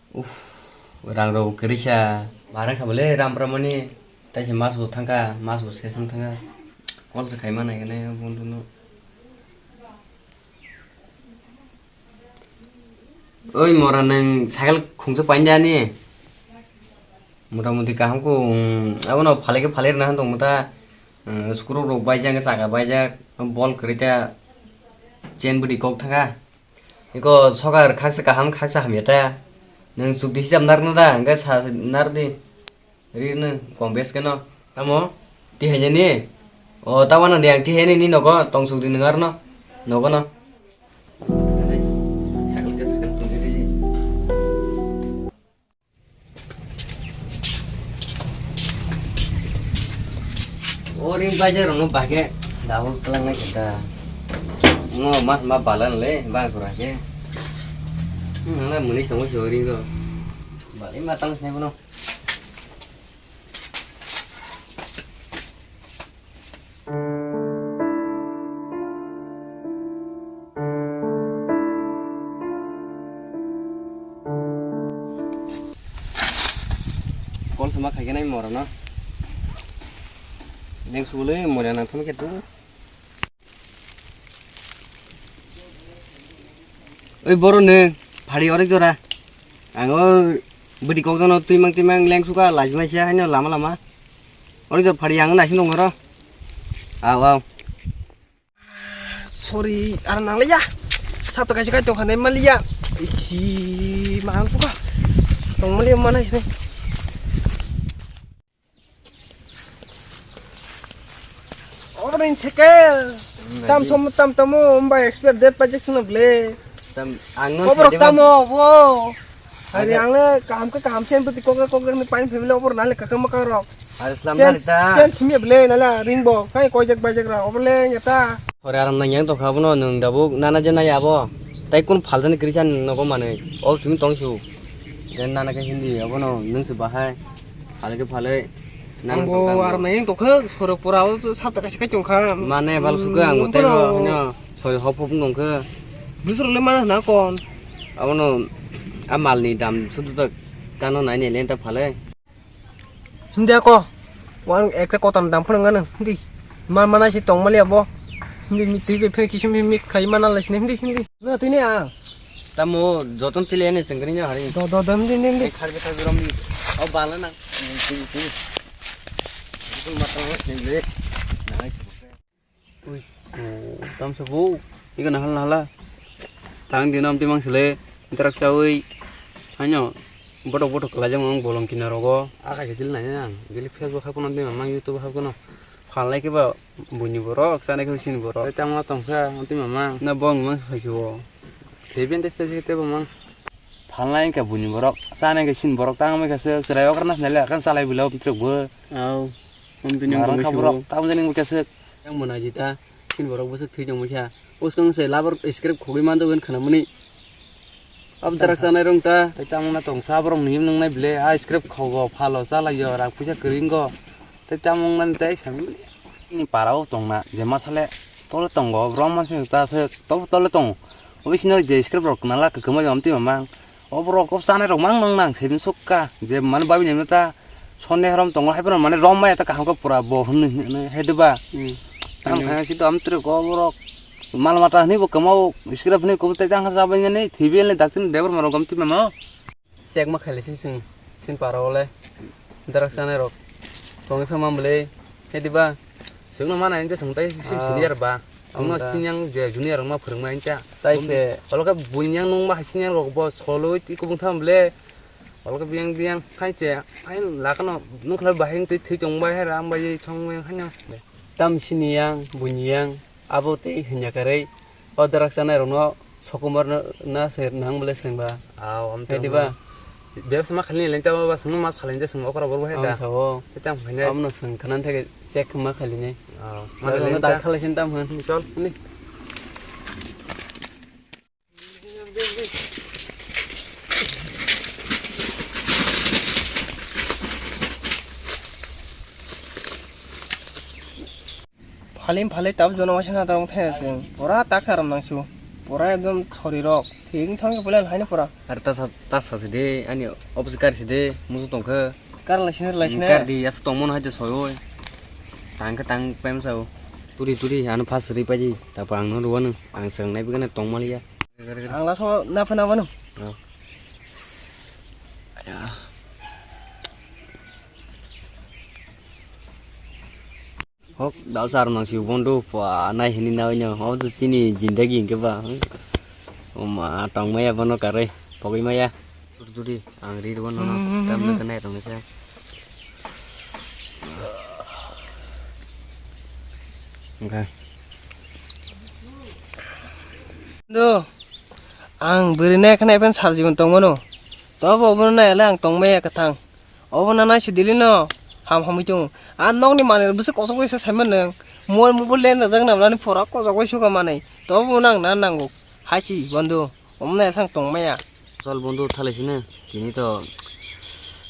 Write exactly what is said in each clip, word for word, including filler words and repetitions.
Uff, rang rok kwrwisa. Barang kha bole ram pramani. Taisa mas bo thangkha, mas bo sesong thangkha. Kol se khaima nai khe nai bondhu no. Oi mora, nwng cycle khungsa painani? Mota moti kaham khe, um, abono phalai khe phalai rwna han tongmo ta, um, screw rok baijak, chaka baijak, bol kwrwi ta, chain bwdwi kok thangkha. Iko sokar khaksa kaham, khaksa hamya ta. Nwng chukdi hijab narwkna da, hwnkhe sa narwdi. Rino, kong bes keno. Tamo? Tihaini? O, tawana de ang tihaini ni nogo, tongsuk di nung arno. Nogo no. Sakal ke sakal tungkiri. O ring bajar no bage. Dabu kelang na kita. Ngo mas ma balan le, bang sura ke. Hmm, na munis tongsi o ring do. Bali matang sini bono. Kol sama khai khe nai moro no. Neng sugulwi mora nang thum khe tu. Oi boro nung, phari orek jora. Ang o bwdi kokjano twimang twimang lengsuka lajima sia haino lama lama. Orek jora phari ang naising tong oro. Aw, aw. Sorry, ar nang liya. Sato kaisa kai tong khanai maliya. Isi, mang suka. Tong maliya mana sini. Obo ni sekel. Hmm, tam lagi. Som tam tamo, umba expert date pajak sino ble. Tam, ang no Obo rok tamo, bo. Hari ang le kaham ke kaham chen pati kokre kokre ni pain family obo nale kakam makarok. Hari slam chen, dari ta. Chen simi ble nala ring bo. Kai koi jak bajak ra, obo le nyata. Ore aram nang yang tokha abono nwng dabuk nana je nai abo. Tai kun phaljani krisan nogo manwi. O simi tong su. Den nana ke hindi abono nwng se bahai. Phalai ke phalai. Nana Ang bo tong tang aram nang yang tokha soro pura o sapta kaisa kai tongkha. Mane bal suka ang Hmm, tei bro. Bo hino sori hop hop nongkha. Busur le mana na kon. Abono a malni dam sudu tak kano nai ne lenta phalai. Hindi ako. Wan ekta kotan dam phano ngano. Hindi. Man mana si tong mali abo. Hindi mi tui be phir kisim mi khai mana lai sini. Hindi, hindi. Na tui ne a. Tamo joton tile ne sengri nya hari. Do, do, do, hindi, hindi, hindi. Khar be khar be rom di. O bala na. Hindi, hindi. Bukul mata sengri. Na. Ui, oh, tamsa bo, iko nahal nahala. Tang dino amtwi mang sile, interak sawi, hanyo, botok botok kalaijak mang bolong kina rogo. Aka khe dil nai ang, dil Facebook hapkono, amtwi mang YouTube hapkono. Phalnai khe ba buini borok, chanai khe sini borok. Tai tamo tongsa, amtwi mamang. Na bong mang phai khe o. Seven days tei tebo mang. Phalnai khe buini borok, chanai khe sini borok, tang mai khe se, chwrai okra na phnai le, kan salai bilo, amtwi bo. Au, amtwi nang Marang kha tongwi borok, sibo. Tamo jani khe se. Yang mona jita, sin borok bwswk thwi tongmani kha. Uskang se labar script khogwi manjak hwn khwnamani. Abdarak chanai rong ta. Tai tamo na tong sa borok ni nung nai ble, a script khogo, phalo, chalaio, rak puisa kwrwi wnggo. Tai tamo wng nani tai sami ni para o tong na, je ma sale tole tongo, borok ma se ta se to tole tongo. Obo sino je script rok nala kwkma jom ti mamang. O borok o chanai rok mang nang nang seven sukka je mane babi ni ta sonne rom tongo hai phano mane rom maya ta kaham khe pura bo hwnwi hwnwi hai de ba. Hmm. Tang Ano. Thang si to am tre ko borok mal mata hwnwi bo kamo script hwnwi ko te jang sa bai ni thwi bel ni dakti ni debor maro gom ti mano. Check ma khaile si sing sin paro le darak chanai rok tongwi pha mam le hai de ba. Sing no mana inte sing tai sim Ah. Senior ba. Sing no Ang ta. Senior je junior rok ma phwrwng ma inte. Tai se. Olo khe buini yang nung ma hai senior rok bo solo ti kubung tham le. Olo khe biyang biyang hai che hai lakano nung khlai bahai twi thwi tong bai hai ram bai song bai hai no. Tam sini yang buini yang abo tei hanya karwi o darak chanai rok no sokumar no na se nang bole seng ba. Aw, am Hai di ba? Bebsa ma khali lenta ba sung ma salai je sung okra bor bai Ang da. Sao. Tam khane. Am no sung khanan thake check ma khali ne. Aw, ma Dak lenta. Dak khalai sin tam hwn. Chol. Ni. Phalim phalai tab jono waisa na tarong thai sing. Pura tak saram nang su. Pura ekdom sori rok. Thik wng thang khe belai haino pura. Ar ta sa, ta sa se de, ani office kar se de, musu tong khe. Kar lai sini, lai sini. Kar di, asa tong mon hai de soi oi. Tang khe tang pem sa o. Turi, turi, ano phas ri paji. Tapo ang no ruwano. Ang seng nai bigana tong maliya. Ang la so na phana mano. Oh. Ya. Hok, dao sar nang si bondo pa nai hini na nya. Hok, chini jindagi hingke ba. O ma, tong maya bono kare, pogwi maya. Turi, turi, ang ri bono no. Hmm, hmm, hmm, tam hmm. Nang nai tong nai. Oke. Do, ang beri nai khana epen sar jibon tong mano. Tobo bono nai ale ang tong maya kathang. Obo na nai si dili no ham hamwi tongo. A nokni manwi bwswk kosok bai se saiman nwng. Mol mubo len rajak na nani pora kosok bai suka manwi. Tobo nang na nango. Hai si bondo. Omo nai sang tong maya. Chol bondo thalai sini. Tini to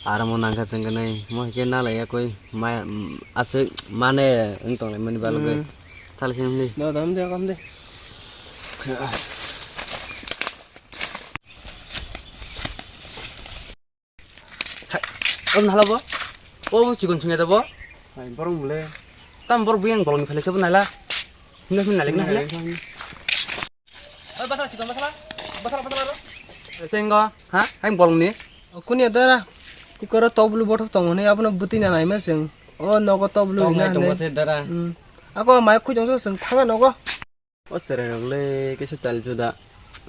aramo nangkha chengkanai. Mo hike nalai ya koi ma aswk mane wng tonglai mani balwk bai. Hmm. Thalai sini hwnli. Do dam de kam de. Hai, obo nahla bo? Obo chikon songya da bo? Hai, borok mole. Tam borok buyang bolongni phailai sabo naila. Hino hino nailek na hino. Oi, basala chikon basala. Basala, basala ro. Sengo, ha? Hai bolongni. Okuni adara. Tikoro toblu bothop tongo ne, abono bwtwi na naima seng. O nogo toblu. Tong rina nai tongo hane. Se dara. Hmm. Ako mai khujong so seng thanga nogo. O cherai rok le kisa tal juda.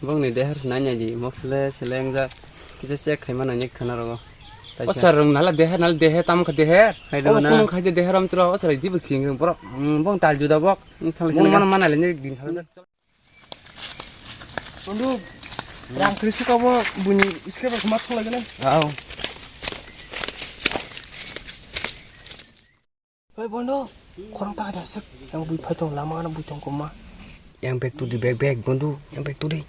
Bongni deher se nai nai di, mokle selengjak. Kisa check khaima nai khana rogo. O cherai rok nala deher, nala deher, tamo kha deher. Hai do na. Kunung khai de deher am tro, o cherai di bwkhing borok, mm, bong tal juda bok. Mm, thang bong sini mana mana le din khala. Bondu, rang tri suka bo buni iske ba ma thang lagene. Au. Hoi bondo, khorang ta da sek. Yang bui phai tong lama ano bui tong koma. Yang bag tudi bag bag bondo, yang bag tudi.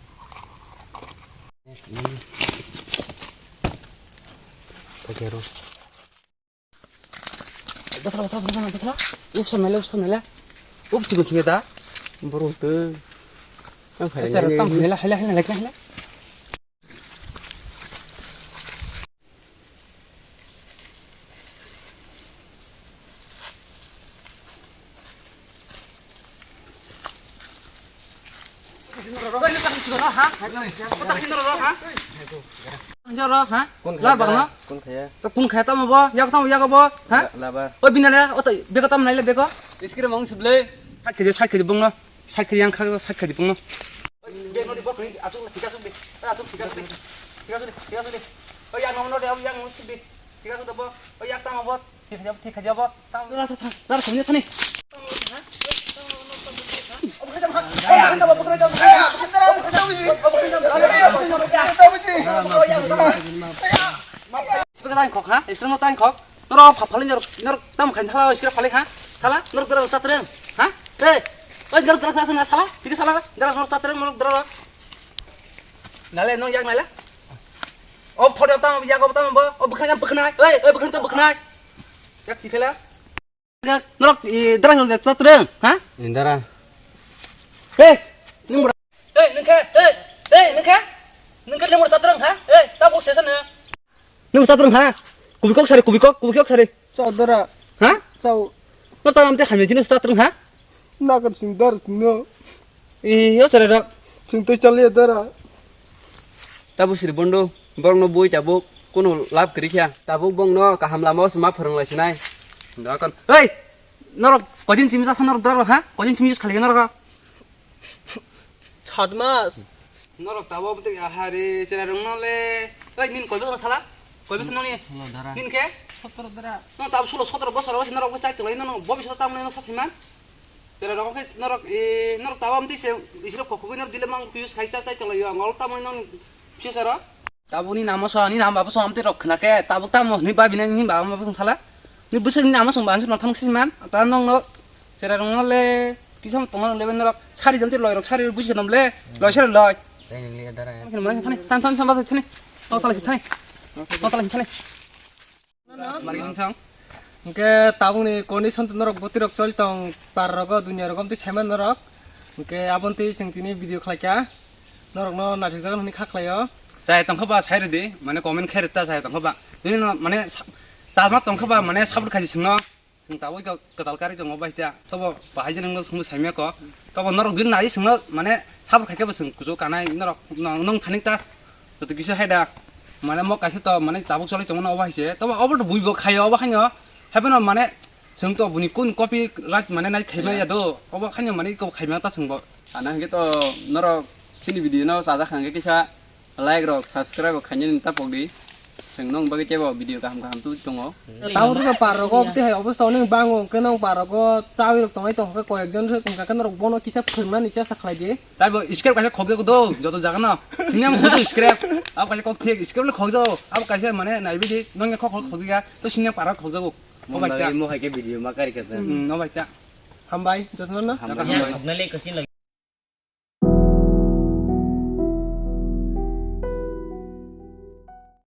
Pagero. Bathala bathala bathala bathala. Upsa mele upsa mele. Up chigo chigo da. Boro te. Yang phai. Acha tam mele hela hela hela. Kun khaya tamo bo, yak tamo yak bo, ha? Oi binale, o bego tamo naile bego. Iskire mong sible. Sakhe je sakhe je bongno. Sakhe yang kha sakhe je bongno. Bego di bok ni asuk thik asuk di. Asuk thik asuk di. Thik asuk di. Thik asuk di. Oi yang no de yang no sik di. Thik asuk de bo. Oi yak tamo bo. Thik asuk thik asuk bo. Tam. Lara sa sa. Lara samnya thani. Iskra tang khok ha, iskra no tang khok. Noro pha phali noro, noro tam khain thala iskra phali ha. Thala noro dara chatreng ha. Hey. Oi noro dara chatreng sala. Tiki sala. Dara noro chatreng noro dara. Nale no yak nale. Ob thodi ob tam yak ob tam bo. Ob bwkhang bwkhnai. Oi, oi bwkhang to bwkhnai. Yak si phela. Norok, eh, dara norok chatreng, ha? Dara. Hey, nung bra. Hey, nung khe, hey, hey, nung khe. Nung khe nung chatreng, ha? Hey, ta bok sesa nung. Nung chatreng, ha? Kubi kok sari, kubi kok, kubi kok sari. Chao dara. Ha? Chao. No ta namte khamya jino chatreng, ha? Nakan sing dar no. Eh, yo sari rok. Sing tei chaliya dara. Tabuk siri bondo, borokno bui tabuk kunu lab kwrwi kha. Tabuk bongno kaham lama o se ma phwrwng lai sinai. Dokon. Hei! Norok kojin simi jasa norok dorok ha? Kojin simi use khali norok. Chat mas. Norok tabuk bwtwi ahari chera rwngno le. Hei, nin koi bwsano sala? Koi bwsano nini? Hello, dara. Nin khe? Sotoro dara. No tabuk sulo sotoro bosor o se norok bwchai tonglaino no bobisot tamni no sa siman. Chera rok khe norok, eh, norok tabuk bwtwi se isrok kokogwi norok dile mang use khai chai tonglaio ang ol tamni nang future o. Tabuk ni namo sa, ni nam babo sa amtwi rok khna khe, tabuk tamo hwnwi babi nai ni baba ma bwswng sala. Ni bwswk ni namo swng ba ang swk thang si man, ta nong no chera rong no le, kisa tong no le ben rok, sari jam ti loi rok, sari buji khanom le, loi sari loi. Tei nang le dara ya. Thani, thani, thani, thani, thani, thani, thani, thani, thani, thani, thani. Mari hinsong. Hingke tabukni condition to norok bwtwi rok choli tong par rogo dunia rogo amtwi saiman norok. Hingke aboni twi chwng tini video khlaikha. Norokno naithokjagwi hwnwi kha khlaio. Chai tongkha ba sai rwdi, mane comment khai rwta chai tongkha ba. Nini no mane sa-, chama tongkha ba mane support khaidi chwngno. Chwng tabuk to kwtal karwi tongo bai ta. Tobo bahai je nangno chwngno saimya ko. Tobo norok din nai chwngno mane support khaikhe bo chwng kuchuk kanai norok no-, nong thani ta. Joto kisa hai da. Mane mo kaisa to mane tabuk cholai tongo no obo hai se. Tobo obo to buibo khaio obo haino. Haiphano mane chwng to buni kun copyright mane nai khaima ya do. Obo haino mane ko khaima ta chwngbo. Ana hwnkhe to norok chini video no chajak hwnkhe kisa like rok subscribe rok khainani tapok di. Chwng nong bagwi teibo video kaham kaham tubui tongo. Tamo rwkhe parrogo tei hai obostha onek bango hwnkhe nong parrogo chawi rok tongnai tongkha koyek jon se tongkha khe norok bono kisa phwrwngmani chesta khlai di. Taibo script kaisa khokjago do joto jaga no. Sini ang khokjago script. Abo kaisa kok thik script le khokjago. Abo kaisa mane naibi di nong ya khok khok khokya to sini ang parrok khokjago. Mo Obai ta. Mo hai khe video ma kari kasa. Hmm, obai ta. Hambai jotono no. Hambai. Hambai.